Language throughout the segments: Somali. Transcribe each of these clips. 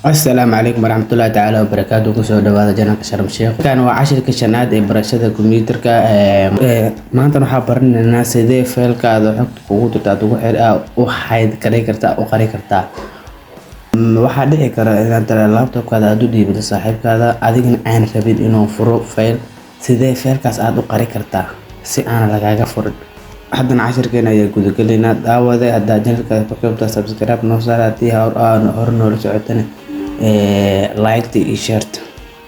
Asalaamu calaykum waraxmatullaahi tacaala wabarakaatu. Kusoo dhawaada channelka Sharam Sheekh. Kan waa cashirka shanaad ee barashada kombiyuutarka. Maanta waxaa baranaynaa sidee faylkaada xogta kugu jirta aad ugu xir u hide gareyn kartaa, u qari kartaa. Waxaa dhici kara inaad laptopkaada aad u dhiibato saaxiibkaada, adigana aan rabin inuu furo fayl. Sidee faylkaas aad u qari kartaa si aan lagaaga furin? Haddana cashirkeena ayaa gudagelaynaa. Daawade, haddaa channelka ku cusubta, subscribe noo saar. Haddii aan hore noola socotana, like iyo share.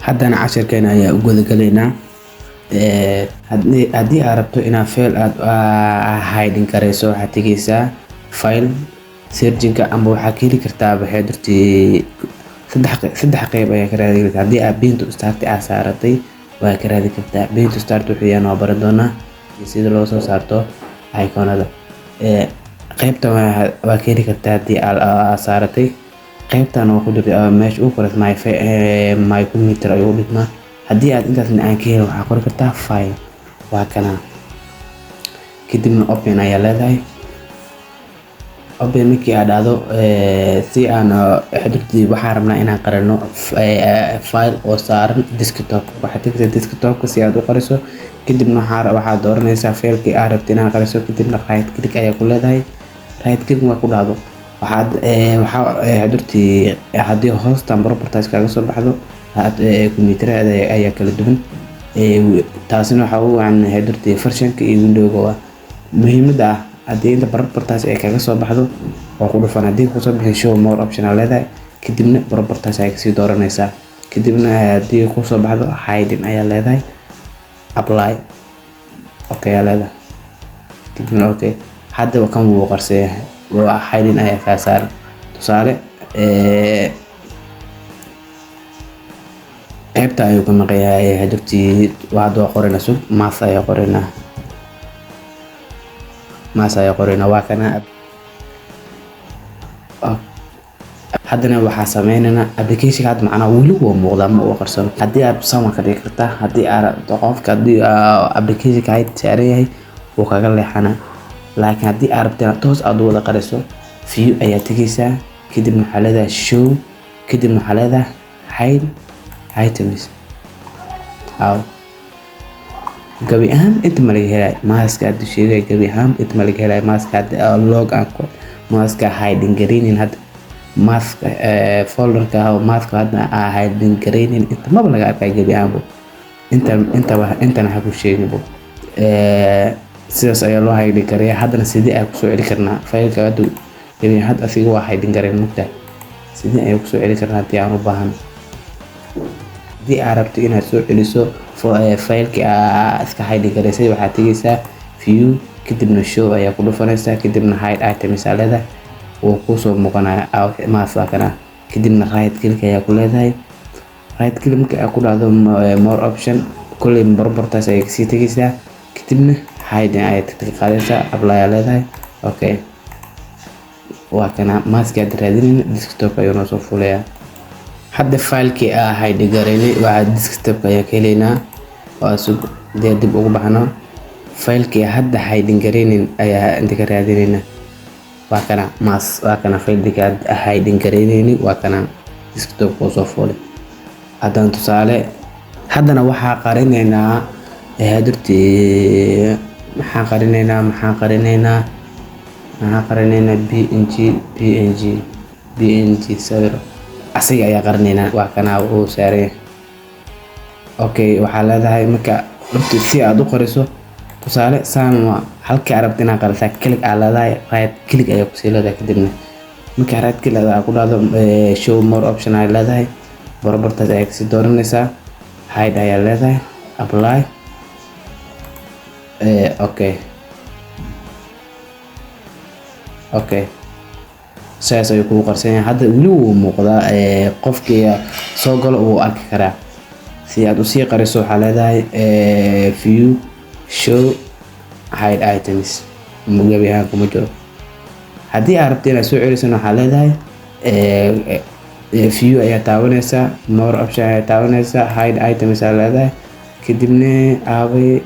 Haddana cashirkeena ayaa u gudagelaynaa. Haddii aad rabto inaad fayl aad hiding gareyso, waxaad tegeysaa file searchinka ama waxaa ka heli kartaa, waxay jirtay saddex qeyb ayaa ka raadi kartaa. Haddii aad pin to start aad saaratay, waa ka raadi kartaa. Pin to start wuxuu yahay waa baran doonaa, sida loo soo saarto iconada. Qeybtan waa ka heli kartaa haddii aad saaratay. Qeybtan oo ku jirta meesha ugu koreysa My Computer ayuu u dhigmaa. Haddii aad intaasna aan ka helin, waxaa qori kartaa file, waa kana. Kadibna open ayaa leedahay. Open markii aad dhahdo, si aan xudurtii waxaan rabnaa inaan qarino file oo saaran desktop. Waxaad tegaysaa desktopka si aad u qariso. Kadibna waxaad dooranaysaa faylkii aad rabtay inaad qariso. Kadibna right click ayaa ku leedahay. Right click markaa ku dhahdo, waxaad waxaa xudurtii haddii hoostan properties kaaga soo baxdo, kombiyuutarada ayaa kala duwan. Taasina waxaa ugu wacan xudurtii versionka iyo windowga. Waa muhiimada ah, haddii inta properties ay kaga soo baxdo, waa ku dhufan. Haddii kusoo bixin, show more option aa leedahay. Kadibna properties ayaa kasii dooranaysaa. Kadibna haddii kusoo baxdo, hiding ayaa leedahay, apply, okay ayaa leedahay. Kadibna okay. Hadda kan wuu qarsan yahay, waa hiding ayaa kaa saaran. Tusaale, qaybta ayuu ka maqan yahay. Hadhowtii hadda waa qoraynaa, sug, math ayaa qoraynaa, math ayaa qoraynaa, waa kana. Haddana waxaa sameynaynaa application. Hadda macnaha weli waa muuqdaa, ma uu qarsano. Haddii aad sama ka dhigi kartaa, haddii aad rabto qofka, haddii applicationka hide saaran yahay, wuu kaga leexanaa. Laakiin haddii aad rabto inaad toos aad u wada qariso, view ayaa tegeysaa. Kadibna waxaa leedahay show. Kadibna waxaa leedahay hide items. Aw, gabi ahaan inta ma laga helay mathska hadda sheegay? Gabi ahaan inta ma laga helay mathska hadda log aan ku mathska hiding gareynin? Hadda mathska, folderka mathska hadda aa hiding gareynin, inta maba laga arkay gabi ahaanbo. Inta intaba intana ha ku sheeginbo. Sidaas ayaa loo hiding gareeyaa. Haddana sidee ayaa kusoo celi karnaa faylka? Hadda gabi hadda asiga waa hiding gareyn mugtahay. Sidee ayaa kusoo celi karnaa haddii aan u baahan? Haddii aad rabto inaad soo celiso faylkii aa iska hiding gareysay, waxaad tegeysaa view. Kadibna show ayaa ku dhufanaysaa. Kadibna hide items aa leedahay. Wuu kusoo muuqanaya, math waa kana. Kadibna right click ayaa ku leedahay. Right click marka aad ku dhahdo, more option, kolley properties ayay kasii tegeysaa. Kadibna hide ayaad ka qaadaysaa, apply aa leedahay, okay. Waa kana mathkii aad raadinayna, desktop ayuu noo soo fulayaa. Hadda faylkii aa hide gareynay waxaa desktop ayaa ka helaynaa. Waa sug dee, dib ugu baxno. Faylkii hadda hiding gareynin ayaa inta ka raadinaynaa. Waa kana math, waa kana faylkii aad hiding gareynayni, waa kana desktop kuu soo fuulay. Haddana tusaale, haddana waxaa qarinaynaa hadurtii, maxaan qarinaynaa? Maxaan qarinaynaa? Maxaan qarinaynaa? PNG, PNG, PNG sawir asiga ayaa qarinaynaa. Waa kana, uu saaran yahay. Okay, waxaa leedahay marka horta si aad u qariso, tusaale saan waa halkii aad rabto inaad qarisaa, click aa leedahay, right click ayaa kusii leedahay. Kadibna marka right click aad ku dhahdo, show more option ayaa leedahay, properties ayaa kasii dooranaysaa, hide ayaa leedahay, apply, okay. Sidaas ayuu kugu qarsan yahay. Hadda weli wuu muuqdaa, qofkii soo galo wuu arki karaa. Si aad usii qariso, waxaa leedahay view, show hide items, gabi ahaan kuma jiro. Haddii aad rabto inaad soo celisana, waxaa leedahay view ayaa taabanaysaa, more option ayaa taabanaysaa, hide items ayaa leedahay. Kadibna aabay,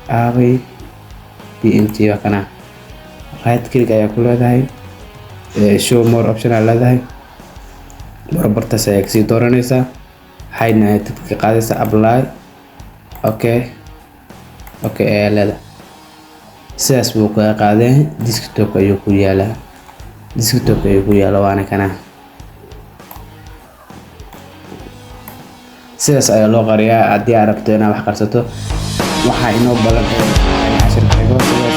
aabay PNG? Waa kana. Right click ayaa ku leedahay, show more option ayaa leedahay. Properties ayaa kasii dooranaysaa, hide-na ayaa tick ka qaadaysaa, apply, okay ayaa leedahay. Sidaas buu kaga qaadeen. Desktop ayuu ku yaalaa, desktop ayuu ku yaalaa, waana kana. Sidaas ayaa loo qariyaa haddii aad rabto inaad wax qarsato. Waxaa inoo badan ee cashirka xigo. Sidaas.